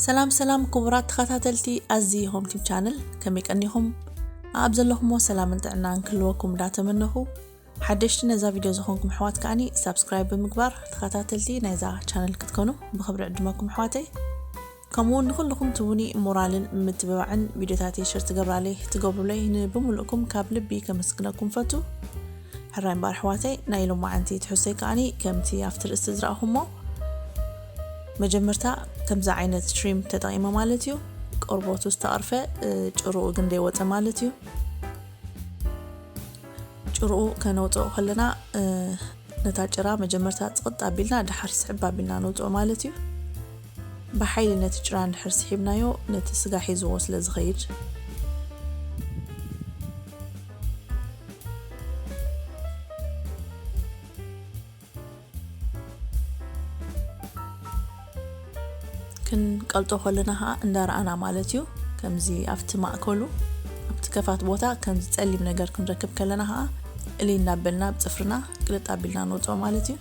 ሰላም ሰላም ክቡራት ተኸታተልቲ ኣዚ ሆም ቲብ ቻነል፣ ከመይ ቀኒኹም? ኣብ ዘለኹሞ ሰላምን ጥዕናን ክህልወኩም እንዳተመነኹ፣ ሓደሽቲ ነዛ ቪድዮ ዝኾንኩም ኣሕዋት ከኣኒ ሳብስክራይብ ብምግባር ተኸታተልቲ ናይዛ ቻነል ክትኮኑ ብኽብሪ ዕድመኩም ኣሕዋተይ። ከምኡ እውን ንኹልኹም ትቡኒ ሞራልን ምትብባዕን ቪድዮታተይ ሸር ትገብራለይ ትገብሩለይ ንብምሉእኩም ካብ ልቢ ከመስግነኩም ፈቱ። ሕራይ እምበኣር ኣሕዋተይ፣ ናይ ሎማዓንቲ ትሕዝቶይ ከኣኒ ከምቲ ኣብቲ ርእስቲ ዝረኣኹሞ፣ መጀመርታ ከምዚ ዓይነት ትሪም ተጠቒመ ማለት እዩ። ቆርበቱ ዝተቐርፈ፣ እ፣ ጭርኡ ግን ዘይወፀ ማለት እዩ። ጭርኡ ከነውፅኦ ከለና፣ እ፣ ነታ ጭራ መጀመርታ ፅቕጥ ኣቢልና ድሓር ስሕብ ኣቢልና ነውፅኦ ማለት እዩ። ብሓይሊ ነቲ ጭራ እንድሕር ስሒብናዮ፣ ነቲ ስጋ ሒዝዎ ስለ ዝኸይድ። ክንቀልጦ ከለና ኸዓ እንዳረኣና ማለት እዩ። ከምዚ ኣብቲ ማእከሉ፣ ኣብቲ ከፋት ቦታ ከምዚ ጸሊም ነገር ክንረክብ ከለና ኸዓ እልይ እናበልና ብጽፍርና ቅልጥ ኣቢልና ነውጽኦ ማለት እዩ።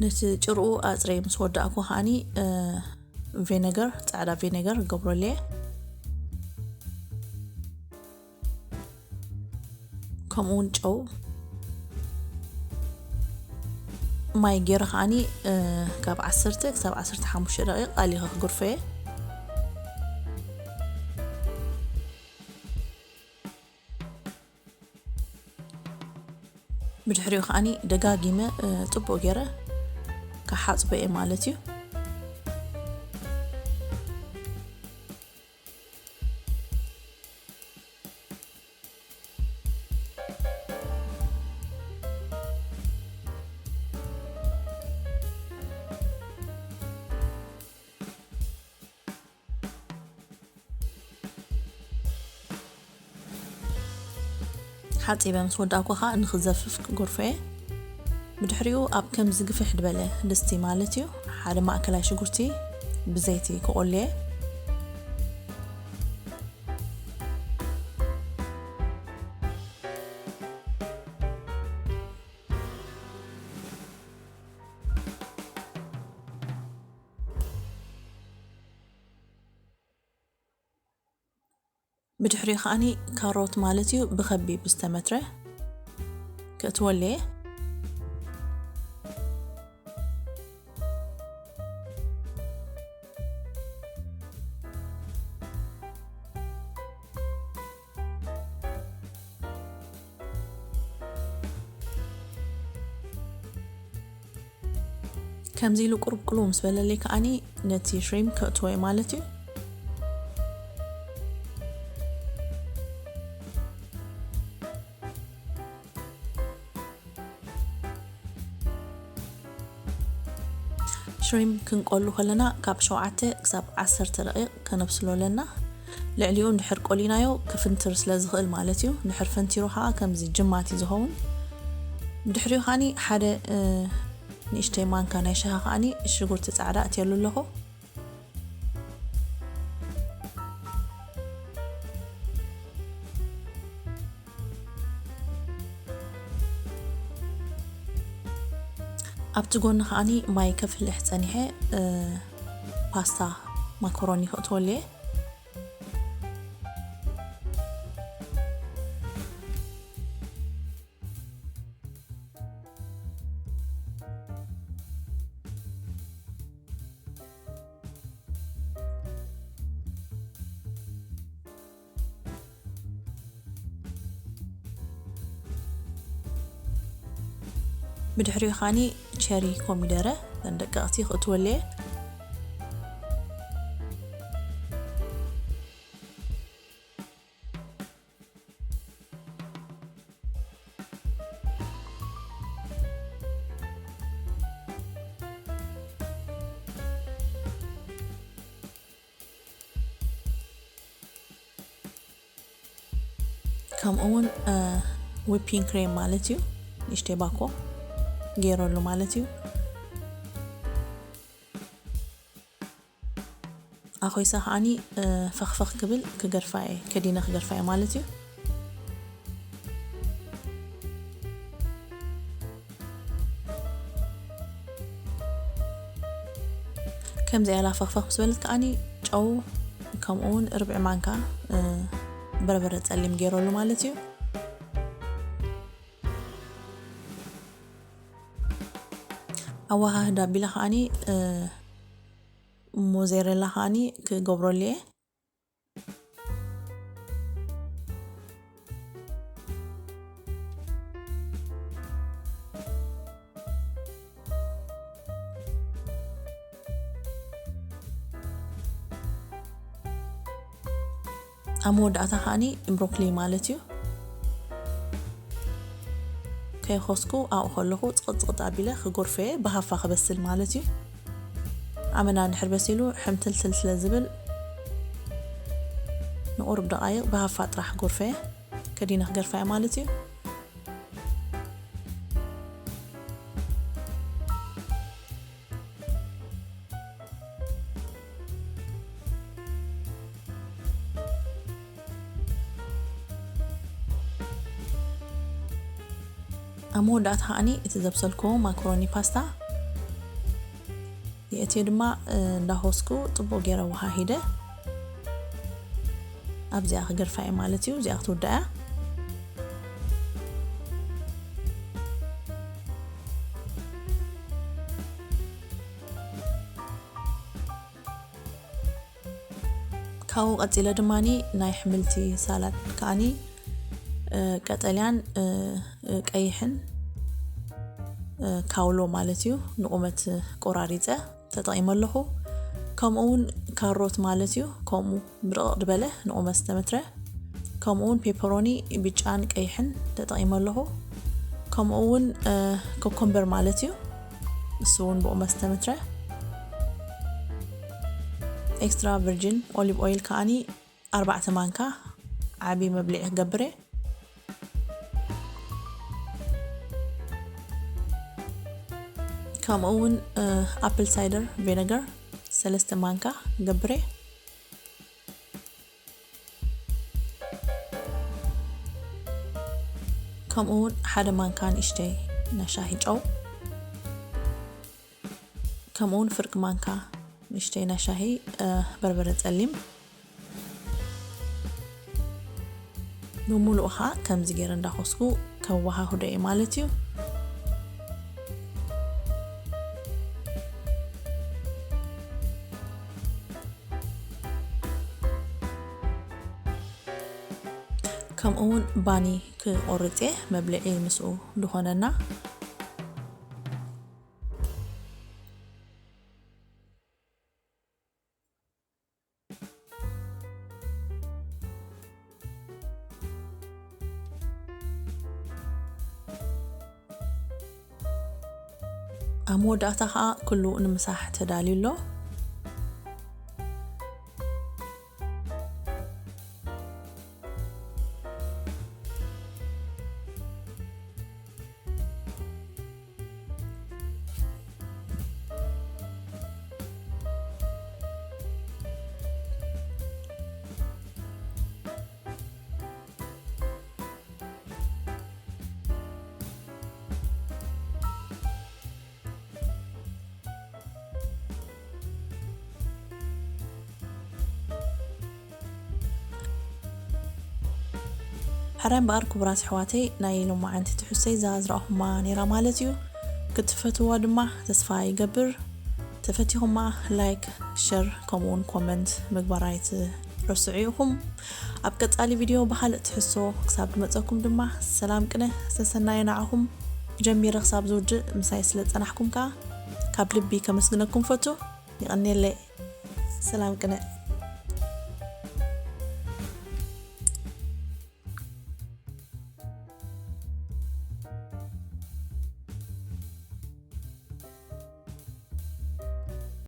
ነቲ ጭርኡ ኣጽረየ ምስ ወዳእኩ ከዓኒ፣ እ፣ ቬነገር፣ ጻዕዳ ቬነገር እገብረሉ እየ። ከምኡ እውን ጨው፣ ማይ ገይረ ከዓኒ፣ እ፣ ካብ ዓሰርተ ክሳብ ዓሰርተ ሓሙሽተ ደቂቕ ኣሊኸ ክግርፎ እየ። ብድሕሪኡ ከዓኒ ደጋጊመ፣ እ፣ ጽቡቕ ገይረ ክሓጽቦ እየ ማለት እዩ። ሓጺበ ምስ ወዳእኩ ኸኣ ንኽዘፍፍ ክጎርፎ እየ። ብድሕሪኡ ኣብ ከምዚ ግፍሕ ዝበለ ድስቲ ማለት እዩ፣ ሓደ ማእከላይ ሽጉርቲ ብዘይቲ ክቆሊ እየ። ብድሕሪኡ ከዓኒ ካሮት ማለት እዩ፣ ብኸቢብ ዝተመትረ ከእትወሉ እየ። ከምዚ ኢሉ ቁሩብ ቅልው ምስ በለለይ ከዓኒ ነቲ ሽሪምፕ ከእትዎ እየ ማለት እዩ። ሽሪምፕ ክንቆሉ ከለና ካብ ሸውዓተ ክሳብ ዓሰርተ ደቂቕ ከነብስሎ ኣለና። ልዕሊኡ እንድሕር ቆሊናዮ ክፍንትር ስለ ዝኽእል ማለት እዩ። እንድሕር ፈንቲሩ ከዓ ከምዚ ጅማት እዩ ዝኸውን። ብድሕሪኡ ከዓኒ ሓደ፣ እ፣ ንእሽተይ ማንካ ናይ ሻሂ ከዓኒ ሽጉርቲ ጻዕዳ ኣእትየሉ ኣለኹ። ኣብቲ ጎኒ ከዓኒ ማይ ከፍልሕ ጸኒሐ፣ እ፣ ፓስታ ማካሮኒ ከእትወሉ እየ። ብድሕሪኡ ኸኣኒ ቸሪ ኮሚደረ፣ እተን ደቀቕቲ ክእትወለየ። ከምኡ እውን፣ እ፣ ዊፒንግ ክሬም ማለት እዩ። ንእሽተይ ባኮ ገይረሉ ማለት እዩ። ኣኾይሳ ከዓኒ፣ እ፣ ፈኽፈኽ ክብል ክገድፋ እየ፣ ከዲነ ክገድፋ እየ ማለት እዩ። ከምዚ ያላ ፈኽፈኽ ምስ በለት ከዓኒ ጨው ከምኡ እውን ርብዒ ማንካ በርበረ ጸሊም ገይረሉ ማለት እዩ። ኣወሃህዳ ቢላ ከዓኒ ሞዜሬላ ከዓኒ ክገብረሉ እየ። ኣብ መወዳእታ ከዓኒ ብሮኮሊ ማለት እዩ። ከይኾስኩ ኣብኡ ከለኹ ጽቕጽቕጥ ኣቢለ ክጎርፈየ ብሃፋ ክበስል ማለት እዩ። ኣመና ድሕር በሲሉ ሕምትልትል ስለ ዝብል ንቁሩብ ደቓይቕ ብሃፋ ጥራሕ ጎርፈየ ከዲነ ክገርፋየ ማለት እዩ። ኣብ መወዳእታ ከዓኒ እቲ ዘብሰልኩዎ ማክሮኒ ፓስታ የእትዮ ድማ እንዳሆስኩ ጽቡቕ ገይረ ወሃሂደ ኣብዚኣ ክገርፋ እየ ማለት እዩ። እዚኣ ክትውዳእ እያ። ካብኡ ቀጺለ ድማኒ ናይ ኣሕምልቲ ሳላድ ከዓኒ ቀጠልያን ቀይሕን ካውሎ ማለት እዩ ንቁመት ቆራሪጸ ተጠቒመ ኣለኹ። ከምኡ እውን ካሮት ማለት እዩ፣ ከምኡ ብርቕቕ ዝበለ ንቑመት ዝተመትረ፣ ከምኡ እውን ፔፐሮኒ ብጫን ቀይሕን ተጠቒመ ኣለኹ። ከምኡ እውን ኮኮምበር ማለት እዩ፣ እሱ እውን ብቑመት ዝተመትረ። ኤክስትራ ቨርጂን ኦሊቭ ኦይል ከዓኒ ኣርባዕተ ማንካ ዓቢ መብልዒ ክገብር እየ። ከምኡ እውን ኣፕል ሳይደር ቪነገር ሰለስተ ማንካ ክገብር እየ። ከምኡ እውን ሓደ ማንካ ንእሽተይ ናይ ሻሂ ጨው፣ ከምኡ እውን ፍርቂ ማንካ ንእሽተይ ናይ ሻሂ በርበረ ጸሊም። ብምሉኡ ኸዓ ከምዚ ገይረ እንዳኾስኩ ከወሃህዶ እየ ማለት እዩ። ከምኡ እውን ባኒ ክቆርጽ እየ፣ መብልዒ ምስኡ ዝኾነና። ኣብ መወዳእታ ኸዓ ኩሉ ንምሳሕ ተዳልዩ ኣሎ። ሕራይ እምበኣር ክቡራት ኣሕዋተይ፣ ናይ ሎማዓንቲ ትሕዝቶይ እዛ ዝረኣኹማ ነይራ ማለት እዩ። ክትፈትዋ ድማ ተስፋ ይገብር። ተፈቲኹማ ላይክ፣ ሸር ከምኡውን ኮመንት ምግባር ኣይትረስዑ ኢኹም። ኣብ ቀጻሊ ቪድዮ ብኻልእ ትሕዝቶ ክሳብ ዝመጸኩም ድማ ሰላም ቅነ ሰሰናየ ንዓኹም። ጀሚረ ክሳብ ዝውድእ ምሳይ ስለ ዝጸናሕኩም ከኣ ካብ ልቢ ከመስግነኩም ፈቱ። ይቐንየለይ። ሰላም ቅነ።